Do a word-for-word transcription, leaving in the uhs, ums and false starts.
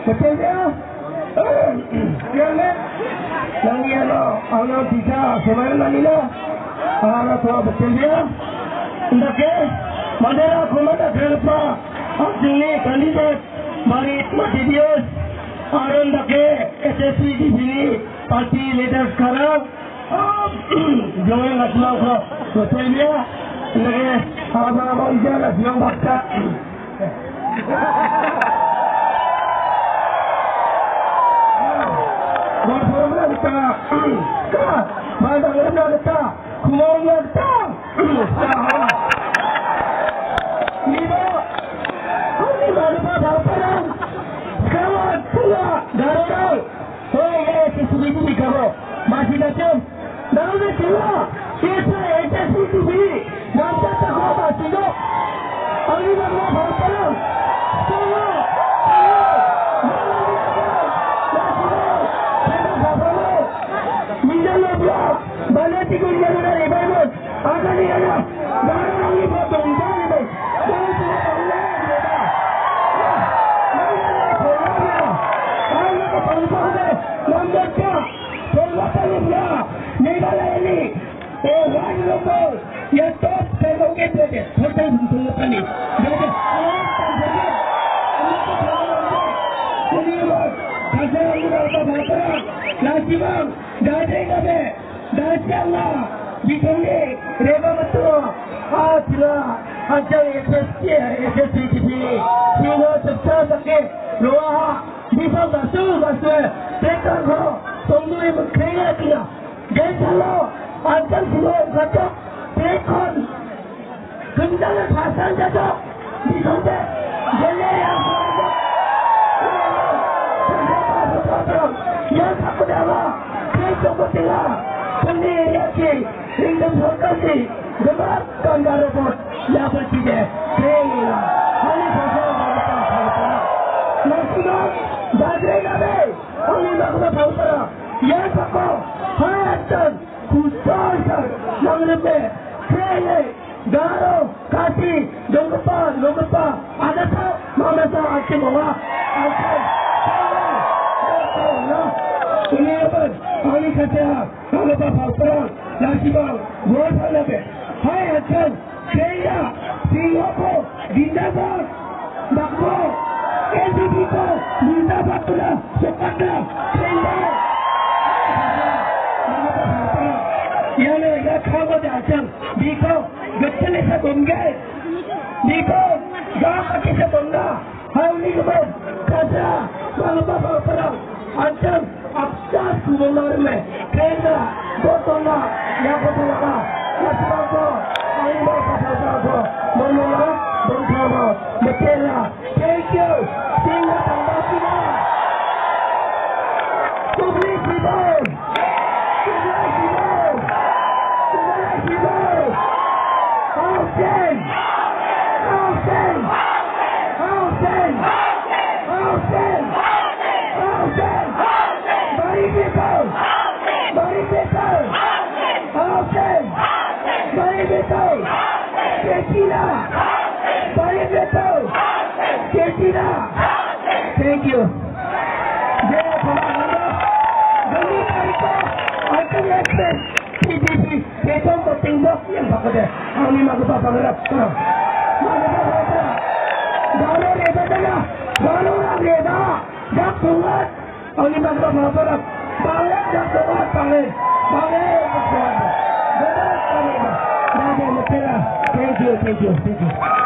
Betul ya? Yang ni, yang ni ano, ang nang tisa, semayan na nila. Ang ano to, betul ya? Ndake, Mandera kumanda kerpa, ang jingni candidate, Marit Matidius, aron ndake, H S C D P ni, party leaders kara, Jong nga shnong ko, ko Sylvia, lagi, abang abang dia lah shnong bakta. Bang shnong kita, ka, bang shnong kita, kumong kita. Ni ba, ni ba, ni ba, bang shnong. Sekarang, sekarang, dah, dah, dah. Hoi, eh, H S C D P karo. Masih macam. Dalam ni kira. Kita H S C D P. Nampak tak kau masih tu? Kami nak buat apa? Semua. Semua. Masih tu. Kita apa? Minta lebih. Balik tiga minit dari Bible. Ada ni ada. Jangan lagi buat benda ni. Jangan buat benda ni. Dade nga be, da jang nga, di kane, reba matu, a tira, a jang H S C, H S C D P, tira tepsa sake, roa, di ba basu, basu, tekang ho, songdui mengkringa tina, dai salo, a jang silo katok, tekon, Kencang pasan jatuh di Sombet. Jele yang yang tak berdaya. Kau tak berdaya. Kau ni lagi ringkes lokasi. Gemar kan darabot. Ya bersih deh. Kau ni saja. Masih dong. Badre gabe. Kau ni nak kena tahu. Ya sako. Hai atan. Khususar nang lebe, Khriek, Garo, Khasi, Dongkpa, Dongkpa, ada tak? Mama sa akim Allah. Akim. Ini apa? Kami kata, kalau tak apa, lagi bang, buat apa lebe? Hai akan, Kenya, Singapore, Zindabad, Bakmo, N P P ko, Zindabad pula, Jakarta, Kenya. Yang ni, ya khabar dah asam, biko, betul ni sa bomgai, biko, gak pakai sa bomna, hai ni kebab, kasa, bang apa bang perang, asam, Aksa kumamar me, kena, botona, ya botona ka, ya sibako, ayo botona ka, botona, botona, betela, thank you, singa tambah singa. Kubli sibon, kubli sibon, kubli sibon. Hussein, Hussein, Hussein, Hussein. Hussein! Bari Beto! Bari Beto! Hussein! Bari Beto! Ketina! Bari Beto! Ketina! Thank you. Jai Baba Nanda. Gani Tarika, Arkan Express, P D P. Keto ko tingbok yang bakode. Ang ni magupa pangrap. Magupa pangrap. Galo reba dana. Galo reba. Dak sungat. Ang ni magupa pangrap. Bale dak sungat bale. Bale dak sungat. Bale bale. Bale bale. Thank you, thank you, thank you.